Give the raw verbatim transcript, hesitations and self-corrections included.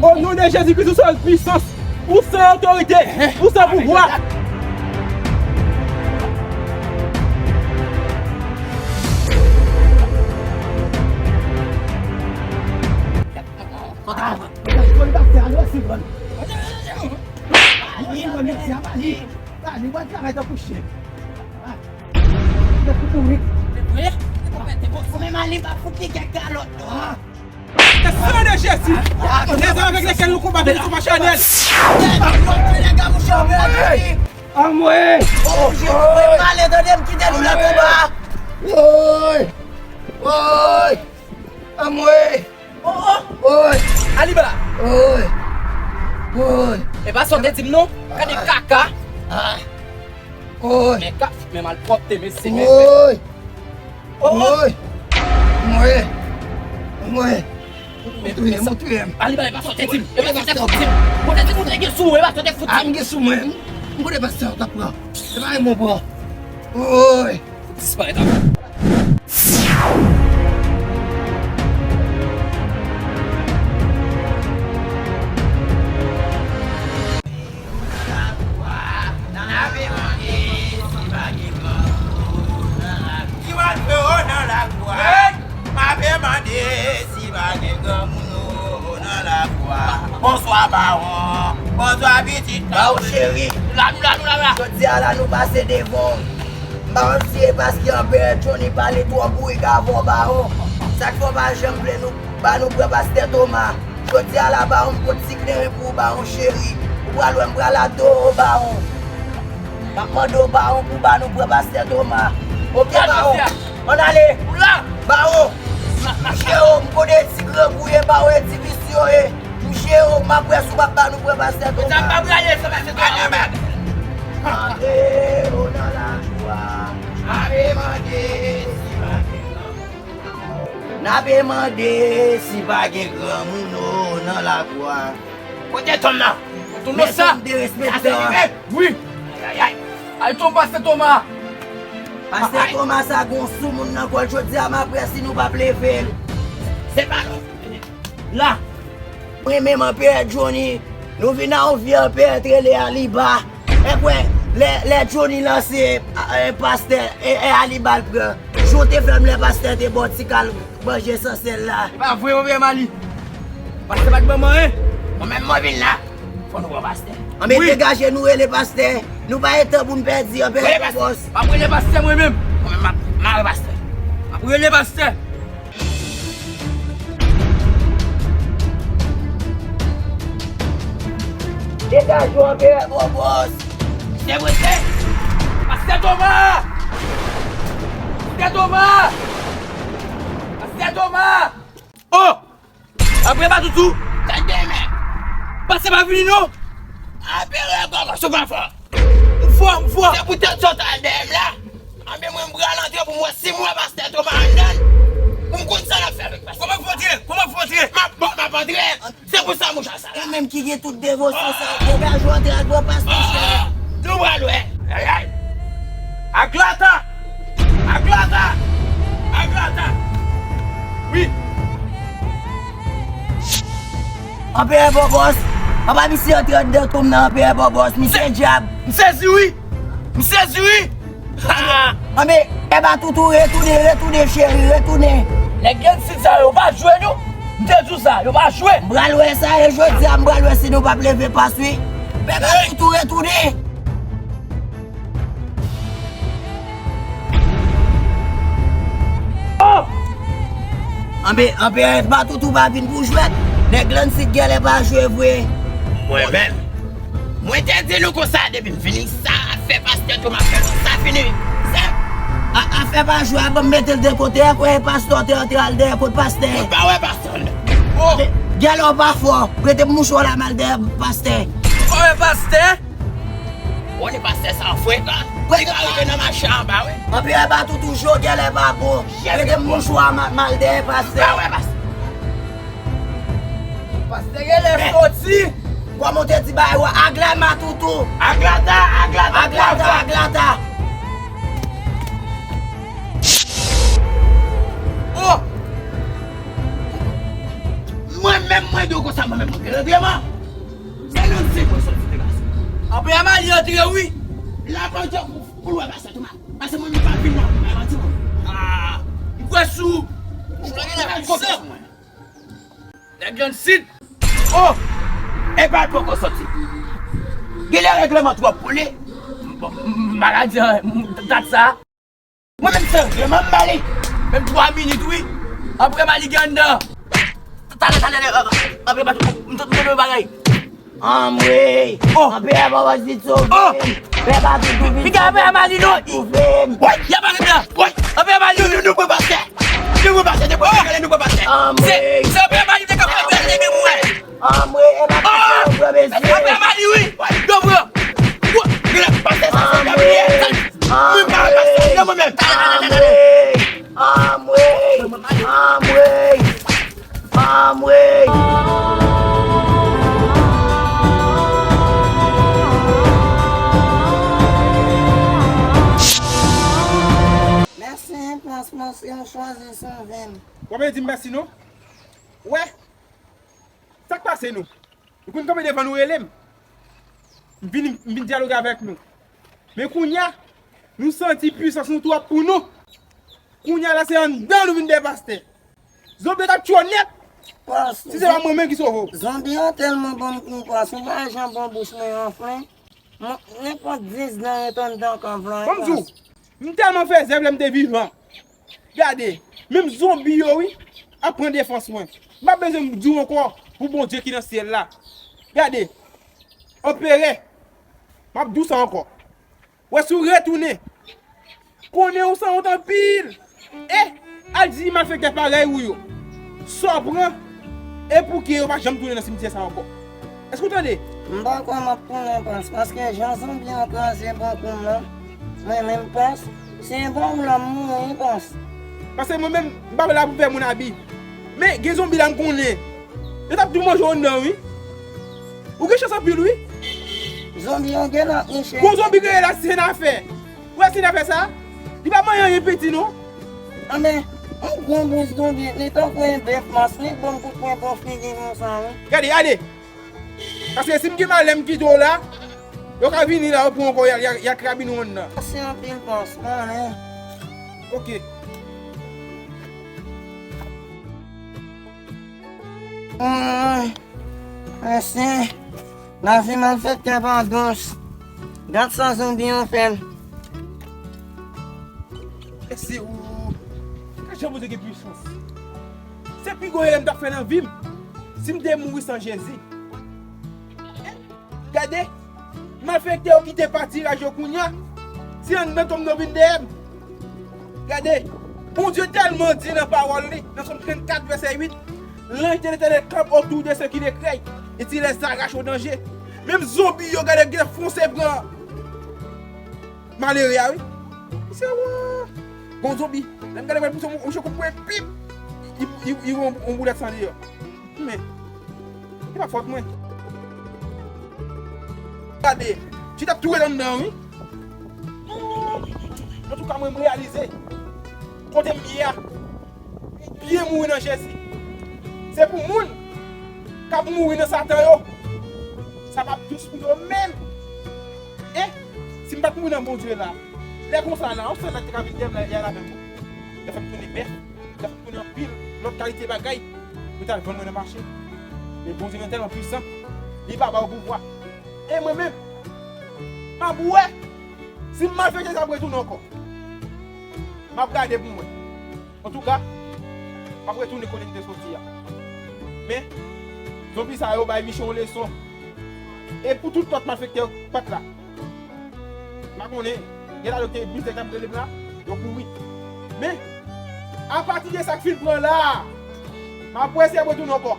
O non de Jezi Kris, ou san pwisans, ou san otorite, ou san pouvwa. Ou menm ale pa fout li kèk kalòt non. Nan non de Jezi! Lèzòm avèk lèkèl nou konba, nou konba chanèl! Anmwe! Ou male tande m kite nou nan konba! Woy! Woy! Anmwe! Woy! Aliba! Woy! Woy! E pa sa w te di m non? Gade kaka! Woy! Men ka, men malpwòpte mesye men. Woy! Woy! Mwen! Mwen! Mwen touye m, mwen touye m. Ali bay, pa sa w te di m. E pa sa w te fout di m. Mwen te di m ou te gen sou ou, e pa sa w te fout di m. A, m gen sou mwen. M konnen pastè w t ap pran. Se pa yon bon pran. Woy! Fout disparèt ankò. Ki w al fè w nan lakou a? M ape mande si pa gen granmoun ou nan lakou a. Bonswa, bawon. Bonswa, pitit. Bawon cheri. La, nou la, nou la, nou la. Jodi a la, nou pase devan w. M pa konn si e paske Anperè Johnny pale twòp ou, li ka fè w bawon. Sa k fè w pa janm vle nou, ba nou pran pastè Toma. Jodi a la, bawon, m pot ti kleren pou ou, bawon cheri. Ou pral wè m pral adore w, bawon. M ap mande w, bawon, pou ba nou pran pastè Toma. Oke, bawon. Ann ale. Bawon. M jere w, m konnen ti grangou ye, bawon, e ti visye w ye. M jere w, m ap wè si w p ap ba nou pran pastè Toma. Sa pa prale, sa pastè Toma. Antre w nan lajwa. Ave mande si pa gen granmoun. N ape mande si pa gen granmoun o nan lakou a. Kote Toma? Tout moun sa. Derespektan. Wi. Ay, ay, ay. Ay, Toma, pastè Toma. Pastè Toma sa gon sou moun nan kò l jodi a, m ap wè si nou p ap leve l. Se pa lòt. La. Mwen menm Anperè Johnny, nou vin a yon vye anperè t rele Aliba. Ekwè, lè, lè Johnny lanse, e, pastè, e, e Aliba l pran. Jan w te fè m lè pastè te ba w ti kal manje san sèl la. E pa vre, monchè Mali. Pastè pa t ban m anyen. Mwen menm mwen vin la. Fò nou pran pastè. Anben degaje nou rele pastè. Nou pa gen tan pou n pèdi, Anperè Bòbòs. M ap rele pastè mwen menm. Mwen menm m ap mare pastè. M ap rele pastè. Degaje w, Anperè Bòbòs. Misye prese. Pastè Toma! Pastè Toma! Pastè Toma! Oh! Apre pa toutou. Tande men. Pastè pa vini non. Anperè Bòbòs, ou pa fò. M fò, m fò. Se pou tèt sa w t al dèyè m la. Anben mwen m pral antre pou m wè si m wè pastè Toma anndan. Pou m konn sa n ap fè avèk pastè. Kòman pou antre? Kòman pou antre? M ap bon, m ap antre. Se pou sa moucha sa la. Ou menm ki gen tout devosyon sa, degaje w antre al pran pastè chè. Nou pral wè. Ay, ay. Aglata! Aglata! Aglata! Wi. Anperè Bòbòs. Anba misye antre anndan tonm nan, Anperè Bòbòs. Misye dyab. M sezi wi. M sezi wi. Anben, Pè Batoutou, retounen, retounen, cheri, retounen. Nèg Glenn Sid sa yo pa jwe non. M te di w sa, yo pa jwe. M pral wè sa, e jodi a, m pral wè si nou p ap leve pas wi. Pè Batoutou, retounen. Oh! Anben, Anperè Batoutou pa vin pou jwèt. Nèg Glenn Sid genlè pa jwe vre. Mwen menm. Mwen te di nou konsa depi m vini, sa afè pastè Toma fè nou, sa fini. Sa. A, afè pa jwe a, ban m mete l de kote, ekwè pastè te antre al dèyè kot pastè. Mwen pa wè pastè. Oh. Genlè w pa fò, rete mouchwa w la m al dèyè pastè. Mwen pa wè pastè. Konnen pastè sa frekan. Li ka rive nan mache anba wi. Anperè Batoutou, je w genlè pa bon. Rete mouchwa w la m al dèyè pastè. Mwen pa wè pastè. Pastè genlè soti. Kòman w te di bagay ou a? Aglama toutou. Aglata, aglata, aglata, aglata. Oh! Mwen menm mwen di w konsa m Mwen gen regleman. Se nou se mwen sòti te pase. Anpe a Mali antre wi. La pa jòk pou lwa pase tou ma. Pase mwen pa vin nan mwen manti mwen. Ah, m kwè sou. Mwen gen la konfyans mwen. Nèg John Sid. Oh! E pa l poko sòti. Gen lè regleman twòp pou li. M pa ka di dat sa. Mwen menm se regleman m ba li. Menm twa minit wi. Apre Mali gen anndan. Talè talè apre pa tou m tou m tou bagay. Anmwey. Oh. Anpe a pa waz li sove. Oh. Pè pa tou tou vin. Piga apre a Mali non. Sove m. Woy, y a pa anndan. Woy. Apre a Mali. Nou nou pran pastè. Nou pran pastè. Nou pran pastè. Anmwey. Se se apre a Mali te ka fè bèl nèg mwen. Anmwey, e pa pastè yo pran mesye. Apre a Mali wi. Yo pran. Yo pran pastè sa se Gabriel. Mwen pa pastè nan mwen menm. Anmwey. Anmwey. Anmwey. Anmwey. Mèsi, pastè, paske w chwazi sove m. W ap di m mèsi non? Wè. Sa k pase nou? Nou konn kanpe devan nou rele m. M vin, m vin dyaloge avèk nou. Men kounye a, nou santi pwisans nou twòp pou nou. Kounye a la se anndan nou vin dèyè pastè. Zonbi yo t ap tchwe w nèt. Pas, si se pa mwen menm ki sove w. Zonbi yo tèlman ban m kou pas, ou pa wè jan bon bouch mwen anfle. Mwen, nenpòt dis dan ret anndan kan vran. Ban m di w, m tèlman fè zèv lè m te vivan. Gade, menm zonbi yo wi ap pran defans mwen. M pa bezwen di w ankò pou Bondye ki nan syèl la. Gade, anperè, m ap di w sa ankò. Wè si w retounen, konnen ou sanwont anpil. E al di malfektè parèy ou yo sa w pran e pou ke yo pa janm tounen nan simityè sa ankò. Èske w tande? M pa kwè m ap tounen pas, paske jan zonbi an kraze bon kou m nan, mwen menm pas, se bò ou la m mouri pas. Paske mwen menm, m pa la pou fè moun abi. Men gen zonbi la m konnen. Yo t ap tou manje w anndan wi. Ou gen chans anpil wi. Zonbi yo gen nan niche. Gon zonbi gen la se nafè. Ou wè se nafè sa? Li pa manyen anyen piti non. Anben, yon gwo bous zonbi, li tankou yon bèf mas, li ban m kout pwen bò figi konsa wi. Gade, ale. Paske si m gen malè m kite w la, yo ka vini la, yo pran w ankò, y a, y a, y a krabin ou anndan. Mèsi anpil, bòs, konnen. Ok. Ay, mèsi. Lavi malfektè pa dous. Gad sa zonbi yo fè m. Mèsi ou. Gad jan Bondye gen pwisans. Se pi gwo erè m t ap fè nan vi m si m te mouri san Jezi. Gade, malfektè yo kite pati raj yo kounye a. Se anndan tonm nan vin dèyè m. Gade, Bondye tèlman di nan pawòl li, nan Sòm trannkat, vèsè uit, l'ange de l'Éternel campe autour de ceux qu'il écrée, et il les arrache au danger. Menm zonbi yo, gade, gen fonse pran malere a wi. Se wè. Bon zonbi. Lè m gade mwen pouse yon, yon kout pwen pip. Li, li, li yon, yon boulèt san deyò. Men, se pa fòt mwen. Gade, ti t ap tou ret anndan wi. Antouka mwen m reyalize kote m ye a. Byen mouri nan Jezi. Se pou moun k ap mouri nan Satan yo. Sa p ap dous pou yo menm. E si m pa t mouri nan Bondye la, lè konsa la, yon sèl nèg te ka vin dèyè m la, y al avè m. Yo fè m tounen bèf, yo fè m tounen anpil lòt kalite bagay. Yo t al vann mwen nan mache. Men Bondye nan tèlman pwisan, li pa ba yo pouvwa. E mwen menm, m ap wè si malfektè sa ap retounen ankò. M ap gade pou m wè. Antouka, m ap retounen kote m te soti a. Men, zonbi sa yo bay Michon yon leson. E pou tout lòt malfektè yo k pa t la. M pa konnen, gen la yo te bizè k ap rele m la, yo kouri. Men, apati de sa k fin pran la a, m ap wè si y ap retounen ankò.